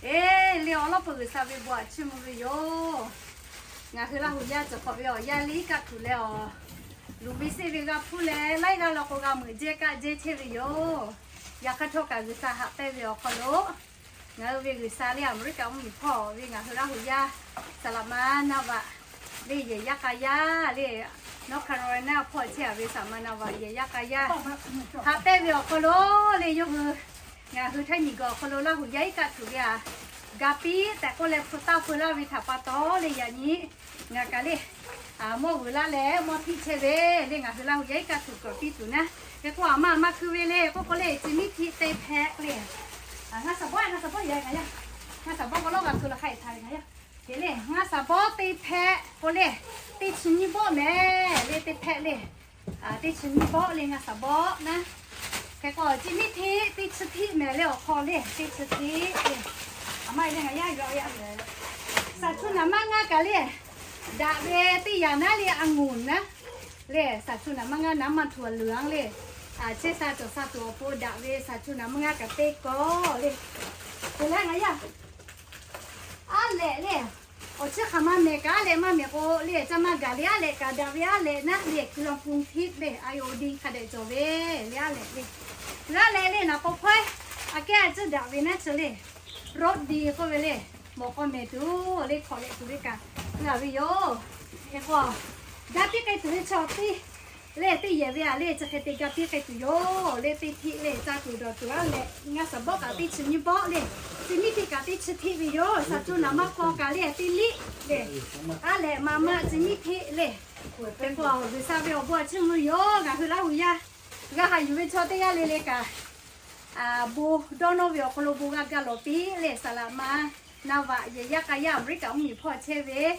Eˬ, le awˬ lawˉ peuˬ G'uiˬsha ve bon aꞈ chiˇ mvuh ve yoˬ. Ngaˬ hui Laˇ huˍ yaˇ cawˬ hk'awꞈ ve awˬ yaˇ le iˉ kaˆ tuˬ leh awˬ, luˬ ve seˆ ve g'a hpuˇ leh laiˉ g'aˇ law k'o g'a meuꞈ jehˇ kaˆ jehˇ chehˇ ve yoˬ. Yaꞈ hk'aˇ htawˇ kaꞈ G'uiˬsha haꞈ pehnˇ ve awˬ hk'aw lo ngaˬ hui ve G'uiˬsha le Aˍmeˍriˆkaꞈ mvuhˇmiˬ hpawˇ ve ngaˬ hui Laˇ huˍ yaˇ saˍ laꞈ ma naˍ vaꞈ le yehˬ yaˇ k'a yaˇ le, North Carolina hpawˇ chehˇ a ve saˍ laꞈ ma naˍ vaꞈ yehˬ yaˇ k'a yaˇ haꞈ pehnˇ ve awˬ hk'aw lo le yawˇ hui ngaˬ hui Htaiˇ miˬguiˬ awˬ hk'aw lo Laˇ huˍ yaˇ iˉ kaˆ tuˬ ve a ga piˇ tehꞈ k'oˆ leh hpu taˇ peu laˇ ve htaꞈ pa taw le yaꞈ nyi ngaˬ kaꞈ le mawˇ vuiˬ laˇ leh mawˇ htiˆ chehˇ ve le ngaˬ hui Laˇ huˍ yaˇ iˉ kaˆ tuˬ kawꞈ piˇ tuˬ naˉ. Hk'e k'o aˬ ma maˇ hkui ve le k'oˆ k'o le, chi miˉ htiˆ teˇ hpehꞈ le. Ngaˇ saˍ bawˆ, ngaˇ saˍ bawˆ yaꞈ ngaˬ yaˇ, ngaˇ saˍ bawˆ k'o lawˇ g'a hkui la hk'a e htaꞈ ve ngaˬ yaˇ. Hk'e le ngaˇ saˍ bawˆ teˇ hpehꞈ k'o le, teˇ chi nyiˇ bawˆ mehˍ le teˇ hpehꞈ le. Teˇ chi nyiˇ bawˆ le ngaˇ saˍ bawˆ naˉ. Hk'e k'o chi miˉ htiˆ teˇ chi htiˆ mehˍ le awˬ hk'aw le teˇ chi htiˆ le. Aˬ ma e le ngaˬ yaˇ g'a yaˇ ve saˍ chu naˍ maˇ ngaˇ kaꞈ le daꞈ ve teˇ yanˇ naˉ le a nguˬ naˉ le saˍ chu naˍ maˇ ngaˇ naˉ maˇ htu a luˬ a le. Chehˇ sha cawˬ sha tuˬ awˬ pon daꞈ ve saˍ chu naˍ maˇ ngaˇ kaꞈ teˇ kawˆ le. Hk'e le ngaˬ yaˇ aˉ lehꞈ le awˬ chi hk'aˬ ma mehˍ kaꞈ aˉ lehꞈ maˇ mehˍ k'o le ca maˇ gaˬ le aˉ lehꞈ kaꞈ daꞈ ve aˉ lehꞈ naˉ le ki la pun htiˆ le a yoˬ di hk'a dehꞈ cawˬ ve le aˉ lehꞈ le. Aˉ lehꞈ le naˍ k'o hkawehˉ aꞈ kehˉ a ciˉ daꞈ ve naˉ chi le rod di k'oˆ ve le mawˬ k'aw mehˍ tuˬ le hk'awꞈ lehꞈ tuˬ le kaꞈ g'a ve yoˬ. Hk'e k'o ga piˇ k'ai tuˬ ve chaw piˇ le teˇ yehˬ ve a le chi hk'e te ga piˇ k'ai tuˬ yoˬ le teˇ htiˆ le ca tuˬ dawˬ tuˬ aˉ lehꞈ ngaˇ saˍ bawˆ kaꞈ teˇ chi nyiˇ bawˆ le. Chi miˉ htiˆ kaꞈ teˇ chi htiˆ ve yoˬ. Saˍ chu naˍ maˇ k'aw kaꞈ le teˇ liˆ le aˉ lehꞈ ma maˇ chi miˉ htiˆ le. Hk'e k'o G'uiˬsha ve awˬ bon aꞈ chiˇ mvuh yoˬ. Ngaˬ hui Laˇ huˍ yaˇ g'a haꞈ yuˬ ve chaw teˇ g'aˇ le le kaꞈ bon dawˇ nawˇ ve awˬ hk'aw lo bon g'a ga lawˬ piˇ le saˍ laꞈ ma naˍ vaꞈ yehˬ yaˇ k'a yaˇ Aˍmeˍriˆkaꞈ mvuhˇmiˬ hpawˇ chehˇ ve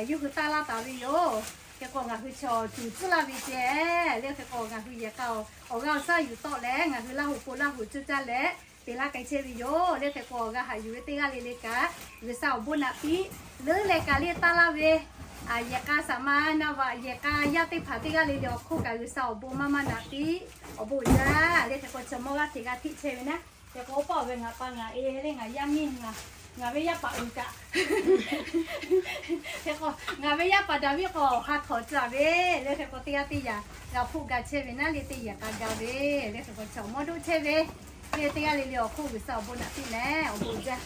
yawˇ hui taˇ laˇ taˍ ve yoˬ. Hk'e k'o ngaˬ hui chaw tuˬ tcuhˉ laˇ ve ceh le hk'e k'o ngaˬ hui yehˬ k'a awˬ g'aˇ awˬ shaˉ yuˬ tawˆ leh ngaˬ hui Laˇ huˍ po Laˇ huˍ cuˇ caˇ leh peꞈ laˇ k'ai chehˇ ve yoˬ le. Hk'e k'o g'a haꞈ yuˬ ve teˇ g'aˇ le le kaꞈ G'uiˬsha awˬ bon naꞈ piˇ leuˉ leh kaꞈ le taˇ laˇ ve yehˬ k'a saˍ ma naˍ vaꞈ yehˬ k'a yaˇ teˇ hpaˍ teˇ g'aˇ le le awˬ hk'oˆ kaꞈ G'uiˬsha awˬ bon maˇ maˇ naꞈ piˇ awˬ bon uiˍ jaˇ le. Hk'e k'o chaw mawˇ g'aˇ hteꞈ g'a htiˆ chehˇ ve naˉ. Hk'e k'o oˇ pawˆ ve ngaˬ pa ngaˬ e le ngaˬ yaˇ miˇ ngaˬ ngaˬ ve yaˇ paˍ uiˍ kaꞈ hk'e k'o ngaˬ ve yaˇ paˍ daꞈ ve k'o ha hk'awꞈ ca ve le. Hk'e k'o teˇ g'aˇ teˇ yanˇ g'a hpuˆ ga chehˇ ve naˉ le teˇ yehˬ k'a ga ve le. Hk'e k'o chaw mawˇ doˆ chehˇ ve le teˇ g'aˇ le le awˬ hk'oˆ G'uiˬsha awˬ bon naꞈ piˇ mehˍ awˬ bon jaˇ.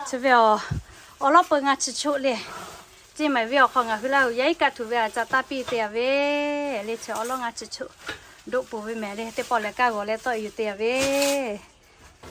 Chi ve awˬ, awˬ lawˉ peu ngaˇ chi choˆ le. Ceˇ maiˍ venˇ awˬ hk'aw ngaˬ hui Laˇ huˍ yaˇ iˉ kaˆ tuˬ ve a ca taˇ piˇ te a ve le. Chi awˬ lawˉ ngaˇ chi choˆ doˆ peuˬ ve mehˍ le teˇ pawˆ lehˬ kaˇ g'awˬ leh tawˆ yuˬ te a ve.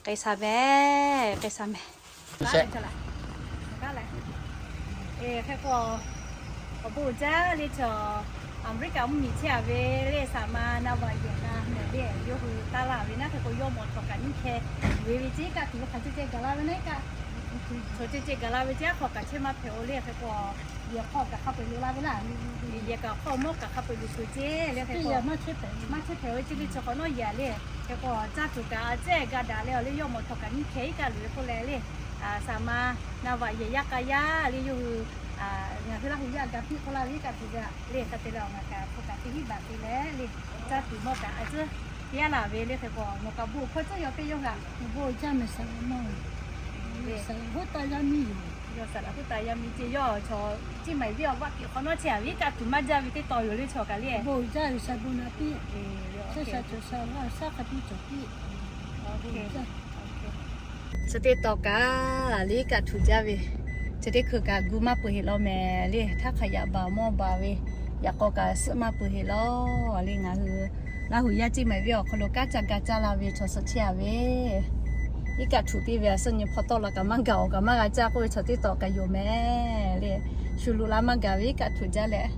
K'ai sha mehˍ, k'ai sha mehˍ. Hk'e k'o awˬ bon uiˍ jaˇ le chaw Aˍmeˍriˆkaꞈ mvuhˇmiˬ chehˇ a ve le saˍ ma naˍ vaꞈ yehˬ k'a mehˍ le yawˇ hui taˇ laˇ ve naˉ. Hk'e k'o yawˇ mawˬ htawꞈ kaꞈ nyiˇ hkeh uiˍ ve ceˇ kaˆ tuˬ ve hk'aˬ ceh ceh gaˬ la ve naˉ kaˆ. Chaw ceh ceh gaˬ la ve ceˇ a hk'awꞈ kaꞈ chehˇ maˇ hpehꞈ o le. Hk'e k'o yehˬ hk'aw kaꞈ hk'a peu-eˬ loꞈ la ve laˇ. Yehˬ kaꞈ hk'aw mawˇ kaꞈ hk'a peu-eˬ loꞈ keu ceˇ le. Hk'e k'o maˇ chehˇ hpehꞈ ve ceˇ le chaw k'awꞈ nawˉ yehˬ le. Hk'e k'o caˇ tuˬ kaꞈ a cehˇ ga daꞈ leh awˬ le yawˇ mawˬ htawꞈ kaꞈ nyiˇ hkeh iˉ kaˆ loꞈ ve k'oˆ leh le saˍ ma naˍ vaꞈ yehˬ yaˇ k'a yaˇ le yawˇ hui ngaˬ hui Laˇ huˍ yaˇ ga piˇ k'oˆ laˇ ve iˉ kaˆ tuˬ ve le hk'a te leh awˬ ngaˬ kaꞈ hpu kaꞈ teˇ hiˉ baˬ te leh le caˇ tuˬ mawˇ kaꞈ a tcuhˉ yaˇ laˬ ve le. Hk'e k'o nawˬ kaꞈ bon hkawˇ tcuhˉ yaw teˇ yawˇ g'aꞈ. Bon jaˇ mehˍ saˍ laꞈ ma, saˍ laꞈ hoˉ taˇ yaˇ miˇ yoˬ. Yawˇ saˍ laꞈ hoˉ taˇ yaˇ miˇ ceˇ yawˇ chaw ceˇ maiˍ venˇ awˬ vaˆ kiꞈ hk'awꞈ nawˉ chehˇ a ve iˉ kaˆ tuˬ maˇ jaˇ ve teˇ taw yoˬ le chaw kaꞈ le. Bon jaˇ ve saˍ bon naꞈ piˇ. Saˍ laꞈ hoˉ taˇ yaˇ miˇ yoˬ. Chi teˇ taw kaꞈ le iˉ kaˆ tuˬ jaˇ ve, chi teˇ hkui kaꞈ gu maˇ peuˬ heˆ law mehˍ le. Htaˇ hk'a yaꞈ baˬ mawˇ baˬ ve, yaꞈ k'aw kaꞈ suhˆ maˇ peuˬ heˆ law le. Ngaˬ hui Laˇ huˍ yaˇ ceˇ maiˍ venˇ awˬ hk'aw lo kanˉ caˇ ga caˇ la ve chaw suh chehˇ a ve, iˉ kaˆ tuˬ piˇ ve a suhˆ nyi hpawˇ tawˆ la kaꞈ maˇ gaˬ awˬ kaꞈ maˇ g'a caˇ k'oˆ ve chaw teˇ taw kaꞈ yoˬ mehˍ le. Shu loꞈ la maˇ gaˬ ve iˉ kaˆ tuˬ jaˇ leh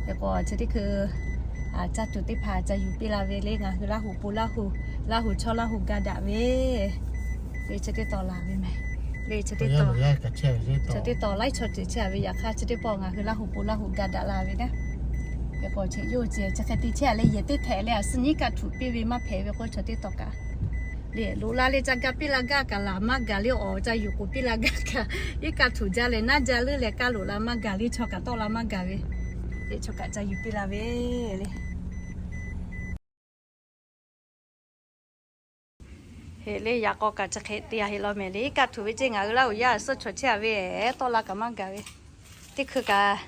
Hk'e k'o chi teˇ hkui caˇ tuˬ teˇ hpaˍ ca yuˬ piˇ la ve le. Ngaˬ hui Laˇ huˍ po Laˇ huˍ, Laˇ huˍ chaw Laˇ huˍ ga daꞈ ve le. Chi teˇ taw la ve mehˍ le. Chi teˇ taw laiˉ chaw ceuˬ chehˇ a ve yaꞈ hk'aˇ chi teˇ pawˆ ngaˬ hui Laˇ huˍ po Laˇ huˍ ga daꞈ la ve naˉ. Hk'e k'o chi yawˇ hui chi hk'e te chehˇ a leh yehˬ teˇ htehꞈ leh a suhˆ nyi iˉ kaˆ tuˬ piˇ ve maˇ hpehꞈ ve k'o chaw teˇ taw kaꞈ le loꞈ la leh ca ga piˇ la gaˇ kaꞈ laˬ maˇ gaˬ le. Awˬ ca yuˬ k'oˍ piˇ la gaˇ kaꞈ iˉ kaˆ tuˬ jaˇ leh naˉ jaˇ leuˉ leh kaˇ loꞈ la maˇ gaˬ le. Chaw kaꞈ tawˆ la maˇ gaˬ ve le. Chaw kaꞈ ca yuˬ piˇ la ve le. Heꞈ le, yaꞈ k'aw kaꞈ chi hk'e te a heꞈ law mehˍ le. Iˉ kaˆ htuꞈ ve ceˇ ngaˬ hui Laˇ huˍ yaˇ suhˆ chaw chehˇ a ve, tawˆ la kaꞈ maˇ gaˬ ve, teˇ hkui kaꞈ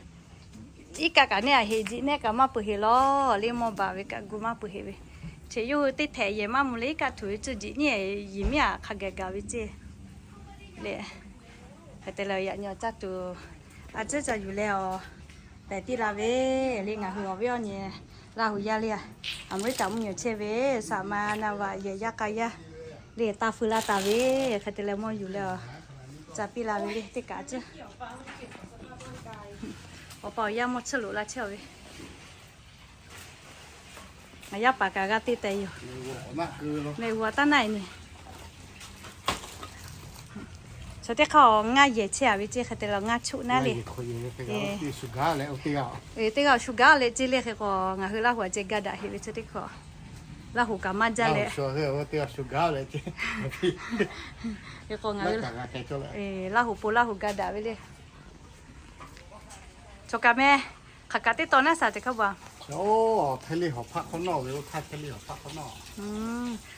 iˉ kaˆ kaꞈ neˇ a heꞈ jiꞈ neˇ kaꞈ maˇ peuˬ heꞈ law le. Mawˇ baˬ ve kaꞈ gu maˇ peuˬ heꞈ ve, chi yawˇ hui teˇ htehꞈ yehˬ maˇ mvuh le. Iˉ kaˆ htuꞈ ve cuˇ jiꞈ nyiˇ yehˬ miˉ a hk'a gaˬ gaˬ ve ceˇ le. Hk'e te leh yaꞈ nyi awˬ caˇ tuˬ a ciˉ ca yuˬ leh awˬ pehˬ piˇ la ve le. Ngaˬ hui awˬ viˉ awˬ nyi Laˇ huˍ yaˇ le, a mvuhˇ taˍ mvuhˇ nyi chehˇ ve, saꞈ ma na vaꞈ yehˬ yaˇ k'a yaˇ le taˇ feu laˇ taˍ ve, hk'e te leh mawˇ yuˬ leh awˬ ca piˇ la ve le. Teˇ kaꞈ ciˉ awˬ pa awˬ yaˇ mawˇ tsuhˇ loꞈ la chehˇ ve, ngaˬ yaˇ paˍ kaꞈ g'a te tehꞈ yoˬ. Mehꞈ g'uˬ taˇ naˆ e nyi. Chaw teˇ hk'aˇ ngaˇ yehˬ chehˇ a ve ceˇ, hk'e te leh ngaˇ chuˆ naˉ le. Teˇ g'aˇ shu gaˉ leh ceˇ le. Hk'e k'o ngaˬ hui Laˇ huˍ a ceh ga daꞈ heꞈ ve chaw teˇ hk'aˇ, Laˇ huˍ kaꞈ maˇ jaˇ leh, hk'e k'o ngaˬ hui Laˇ huˍ po Laˇ huˍ ga daꞈ ve le. Chaw kaꞈ meh, hk'aˬ kaꞈ teˇ taw naˉ shaˍ teꞈ hk'aˇ ba.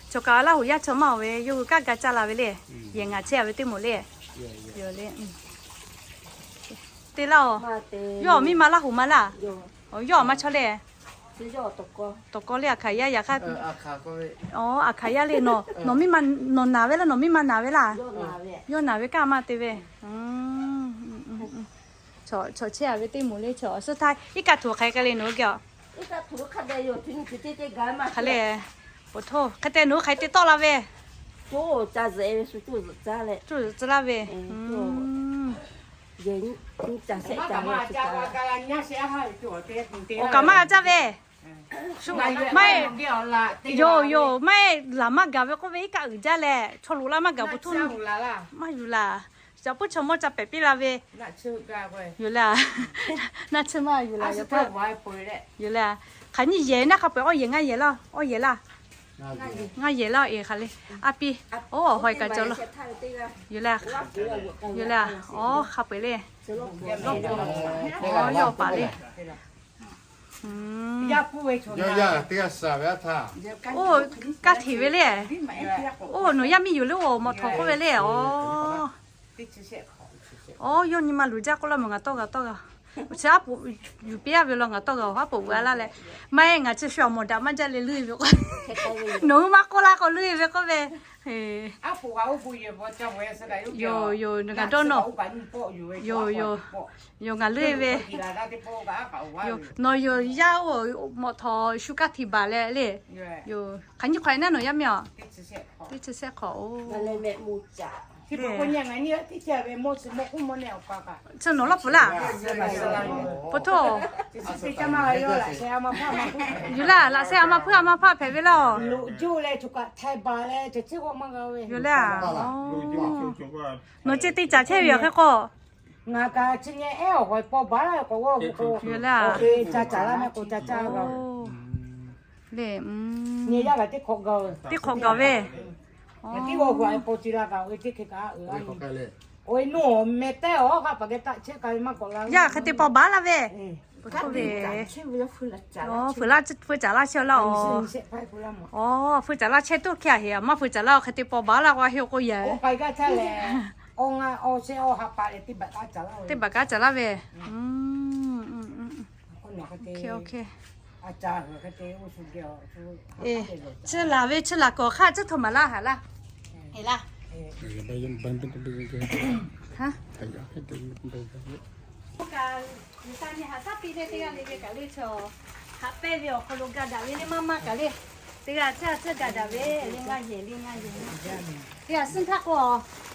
Chaw kaꞈ Laˇ huˍ yaˇ chaw maˇ oˬ ve, yawˇ hui kaꞈ ga caˇ la ve le. Yehˬ ngaˬ chehˇ a ve teˇ moˍ le. Yoˬ le. Te laˇ oˬ. Yawˇ miˇ ma Laˇ huˍ ma laˇ. Yawˇ awˬ ma chaw le. Tawˬ kawˇ le, a hkaˍ yaˇ yaꞈ hk'aˇ. Aˬ hkaˍ yaˇ le, nawˬ miˇ ma, nawˬ naˍ ve laˇ, nawˬ miˇ ma naˍ ve laˇ. Yawˇ naˍ ve kaꞈ maˇ te ve. Chaw chehˇ a ve teˇ moˍ le, chaw suhˉ htaˇ iˉ kaˆ htuꞈ hk'aˬ hk'e le nawˬ hui geh a. Hk'aˬ le, po htoˇ hk'e te nawˬ hui hk'aˬ hk'e te tawˆ la ve. Coˇ zuhꞈ tcuh laˇ ve. Awˬ kaꞈ maˇ g'a caˇ ve. Maˇ heˆ, yoˬ yoˬ, maˇ heˆ, laˬ maˇ gaˬ ve k'oˆ ve iˉ kaˆ uiˍ jaˇ leh chaw loꞈ la maˇ gaˬ, po htoˇ maˇ yuˬ laˬ. Caꞈ puiˉ chaw mawˇ ca pehˍ piˇ la ve. Yoˬ le a. Naˆ tsuhˇ maˇ yuˬ laˬ. Yoˬ le a. Hk'aˬ nyiˇ yehˬ naˆ hk'a peu-eˬ, awˇ yehˬ ngaˇ yehˬ laˇ, awˇ yehˬ laˇ. Ngaˇ yehˬ laˇ eˬ hk'aˬ le. A piˇ, oˇ awˬ hawˬ e kaꞈ cawˬ laˇ. Yoˬ le a. Yoˬ le a. Awˬ hk'a peu-eˬ le. Awˬ yawˇ paˍ le. Oˇ, kaˇ hteꞈ ve le. Oˇ, nawˬ yaˇ miˇ yoˬ le, oˇ mawˬ htawˍ k'oˆ ve le. Oˇ, yawˇ nyi ma luˬ jaˇ k'oˆ laˇ mawˬ, ngaˬ tawˇ g'a tawˇ g'a. Chi aˉ poꞈ yuˬ piˇ a ve law, ngaˬ tawˇ g'a, aˉ poꞈ g'a laˇ leh, maˇ heˆ, ngaˬ chi shu awˬ mawˬ daꞈ maˇ jaˇ leh leuˆ e ve k'o, nawˬ hui maˇ k'oˆ laˇ k'o leuˆ e ve k'oˆ ve. Yoˬ yoˬ, ngaˬ dawˇ nawˇ. Yoˬ yoˬ, yoˬ ngaˬ leuˆ e ve. Yoˬ, nawˬ yoˬ yaˇ oˇ mawˬ htawˍ shu kaˇ hteꞈ baˬ leh le. Yoˬ, hk'aˬ nyiˇ hk'awꞈ e naˉ nawˬ yaˇ miˇ a? Teˇ chi shehˆ hk'awꞈ oˬ. Chi nawˬ lawˇ peuˬ laˇ. Po htoˇ. Yoˬ laˇ, laꞈ sheh a ma hpuiˇ a ma hpaˇ hpehꞈ ve laˇ. Yoˬ le a. Nawˬ ceh te caˍ chehˇ ve awˬ hk'e k'o. Ngaˬ kaꞈ chi nyi ehˉ awˬ hawˬ paw baˬ laˇ k'o, yoˬ laˇ. Ca caˍ laˇ mehˆ k'o ca caˇ g'a. Le, teˇ hk'awꞈ gaˬ ve. Yaˇ hk'e te paw baˬ laˇ ve. Feu caˍ laˇ chehˇ laˇ oˬ. Feu caˍ laˇ chehˇ tuˬ hk'e a heˍ a maˇ feu caˍ laˇ oˬ, hk'e te paw baˬ laˇ k'o a heˍ k'o yaꞈ. Teˇ baˬ kaˉ caˍ laˇ ve. Chi laˬ ve chi laˬ kawˬ hk'aˇ tcuhˇ htoꞈ maˍ laˇ haˍ laˇ. Heˍ laˇ. Oˇ kaꞈ, G'uiˬsha nyi haꞈ shaˉ piˇ leh teˇ g'aˇ le ve kaꞈ le chaw, haꞈ pehnˇ ve awˬ hk'aw lo ga daꞈ ve le maˇ maˇ kaꞈ le. Teˇ g'aˇ caˇ tcuhˇ ga daꞈ ve le, ngaˇ yehˬ le ngaˇ yehˬ. Teˇ g'aˇ suhˉ htaˇ k'o,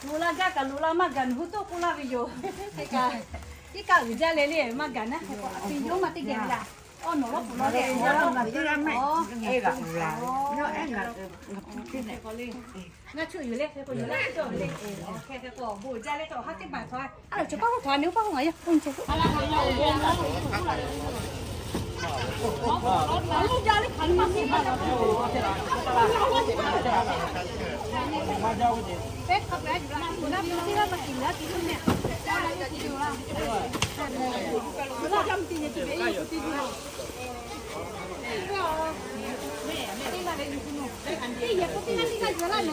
loꞈ la gaˇ kaꞈ loꞈ la maˇ gaˬ nawˬ hui toˆ k'oˆ laˇ ve yoˬ. Hk'e kaꞈ, iˉ kaˆ uiˍ jaˇ leh le maˇ gaˬ naˉ hk'e k'o, a piˇ yawˇ maˇ teˇ geh ve laˇ. Awˇ nawˬ lawˇ k'oˍ lawˇ le. Ngaˇ chuˆ yuˬ le, hk'e k'o yuˬ laˇ cawˇ ve le. Hk'e k'o bon jaˇ leh tawˇ haˉ teˇ maˬ htawˇ. A lehˬ, chaw paˇ k'oˆ htaꞈ a nyi oˇ paˇ k'oˆ ngaˬ yaˇ k'oˆ ve ce.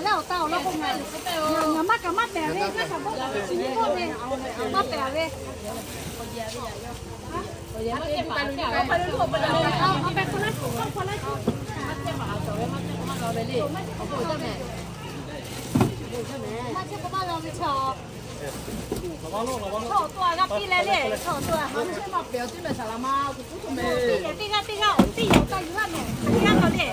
Taˇ awˬ taˇ awˬ lawn k'o, ngaˬ maˇ kaꞈ maˇ pehˬ ve, maˇ kaꞈ maˇ pehˬ ve, maˇ pehˬ ve. Maˇ chehˇ k'o maˇ g'a ve chaw. Chaw awˬ to a g'a piˇ leh le, chaw awˬ to a. Teˇ g'aˇ teˇ g'aˇ awˬ tiˉ yoˬ, taˇ yuˬ laˇ mehˍ. Teˇ g'aˇ k'awꞈ le.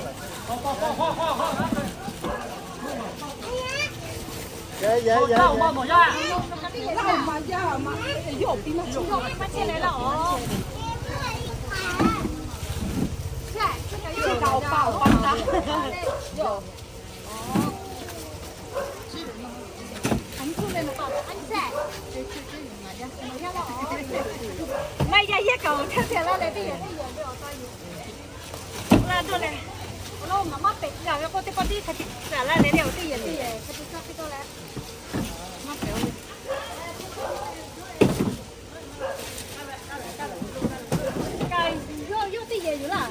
Maˇ yaˇ yehˇ kaꞈ awˬ htaˇ hpehꞈ laˇ leh teˇ yehˬ teˇ yehˬ ve awˬ taˇ yoˬ. Laˇ dawˇ leh, awˬ lawn ngaˬ maˇ pehˬ g'a ve k'o, teˇ pawˆ tiˉ hk'a tiꞈ taˍ laˇ leh le, awˬ teˇ yehˬ teˇ yehˬ hk'a tiꞈ kaˇ piˇ dawˇ leh, maˇ pehˬ-oˬ. Kaꞈ yawˇ yawˇ teˇ yehˬ yoˬ laˇ.